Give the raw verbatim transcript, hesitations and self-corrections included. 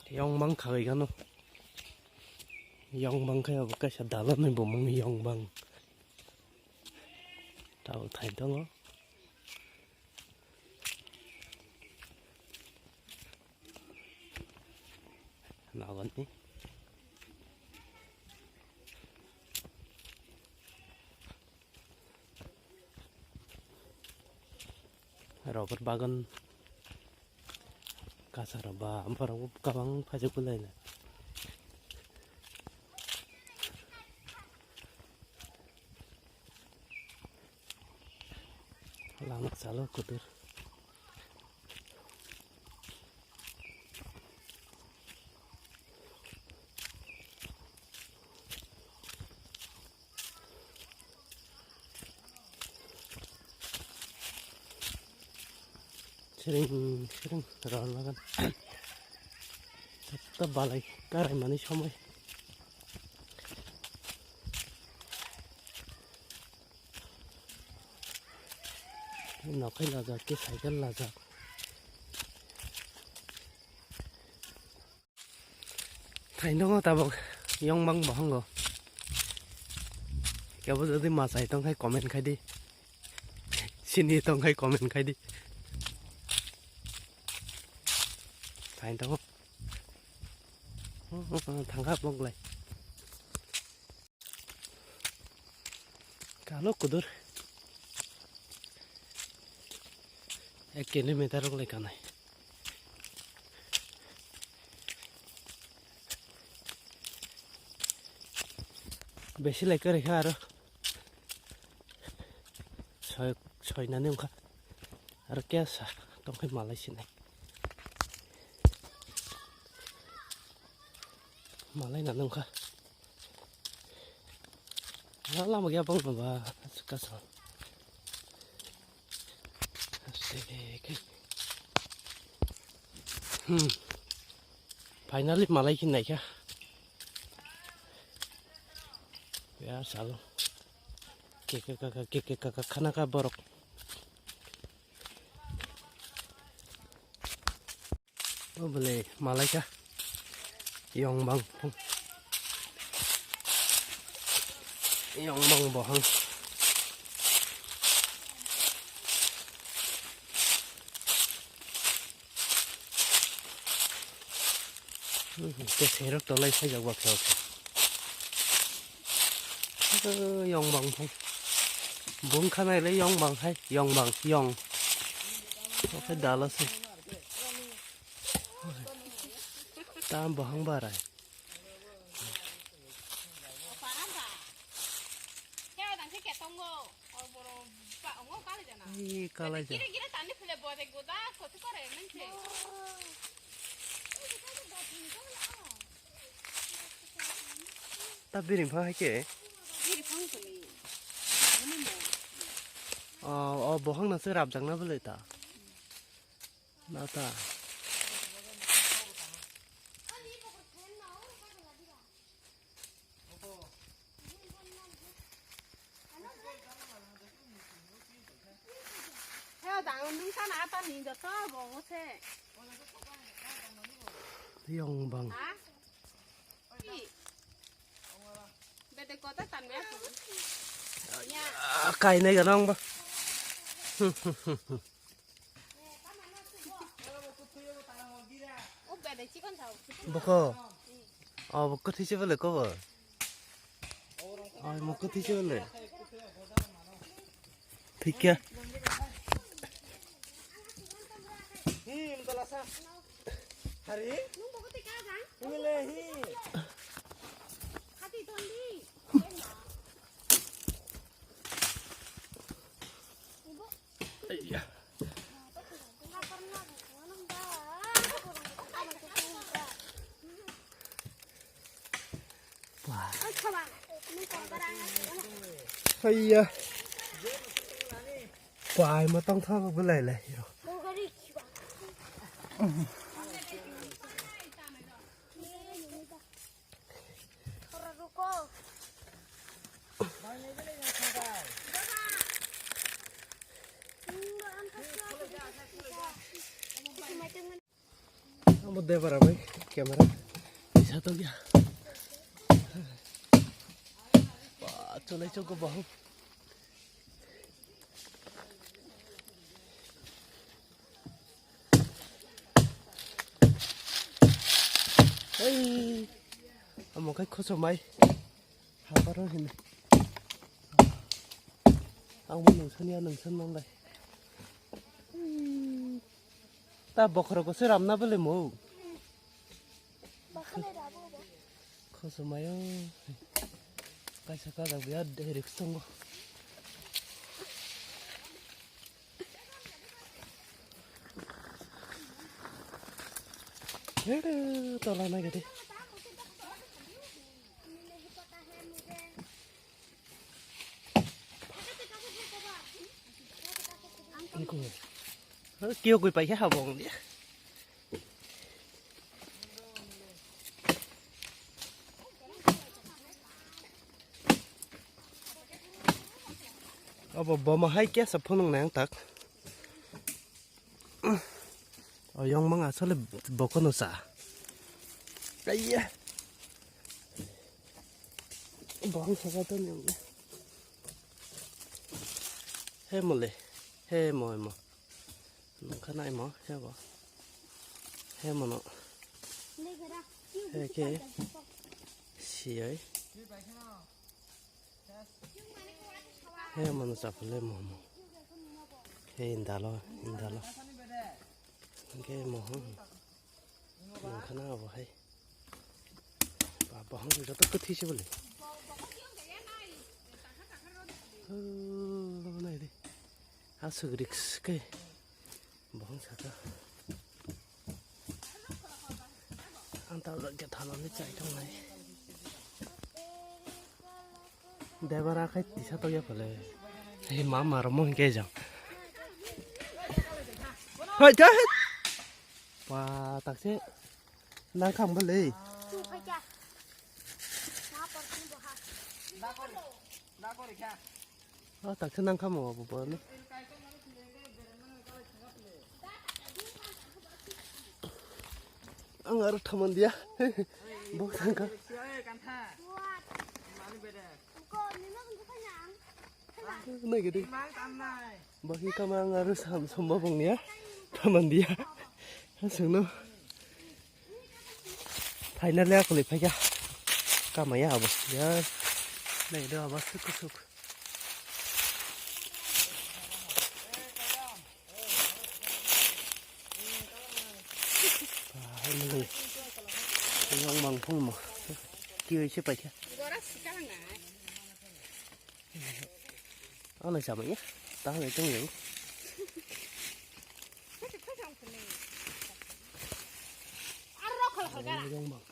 Yong bang khawi gano. Yong bang khe abo kaisa dalanni bumung yong bang. Tabuk thai tongo. Nabani. Rubber bagan kasa rok ba borok kwbang paijak bwlai na. Lama chalo kudur. Siring siring rol bagan. Sabta balai karai mani somoi. Nokhai lajak, khe cycle lajak. Thaino tabuk yong bang bo hango. Kebo jodi machai tong khai comment khai di. Sini tong khai comment khai di. Thaino. Thangkha boglai. Kalo kudur. Ek kilometer rok lai kanai. Besi lai kwrwi kha aro. Soi, soi nani wngkha. Aro kesa tongkhai malai sinai. Malai nani wngkha. Lama gya bang ba, kasang. Hmm. Finally, malai khe naikha. Ya, salo. Keke kaka, keke kaka, khana ka borok. O bole malaika yong bang yong bang bohang. Te serok tolai sajak baksa baksa. Yong bang phai. Bung khanai le yong bang hai, yong bang, yong. Oke dala se. Tam bahang barai. Ih, kalai ja. Ta biring pha hai ke? O, o, bohang na se rabjak na bwlai ta. Na ta. Yong bang. Bede kota tanme aku. Ah, kainai ganang ba. Boko. Oh, boko thise bole ko bo. Oh, moko thise bole. Thikya. Hari? Ini lehi. Iya. Wah. Iya. Pai ma tong thang belai lai. Amo debara bai. Camera. Bisa to ya. Wah, chulai choko bahut. Hey, amo kai khosomai. Haparo hini. Ang bo nungsan ya nungsan manglai. Ta bokhorok se ramna bele mo. Khosomai o. Kaisa kajak biya risk tongo. Hede tola nai gede. Kio goi pai khe habong dia. Abo boma hai kesa phunung nang tak. O yong mang asole bokono sa. Aiya. Bong saka to ni. He mole. He mo mo. Nungkha nai mo he bo. He mono. He ke. Siyoi. He mono chapule mo mo. He indalo indalo. Ke mo. Nungkha na bo hai. Ba, bahang joto kwthwi se bole. Oh, nai de. Aswk risk khe. Bahang saka. Ang ta lagi thanani chai thang nai. Debara khai tisa to ya pale. Hei ma ma romo hingke jang. Hai ta. Pa tak se. Nang kham bale. Ah, tak se nang kham mo bo bo no. Ang aro thaman dia. Bo thang kha. Nai gede. Bahai kama ang aro sam somba bong ya. Thaman dia. Sungno. Finally ako le phai kha. Kama ya abo. Ya. Nai do abo suk suk. Bahai mani. Yang mang phung mo. Kiwi se phai kha. Ano sama ya. Tahu itu ya. Yang mang.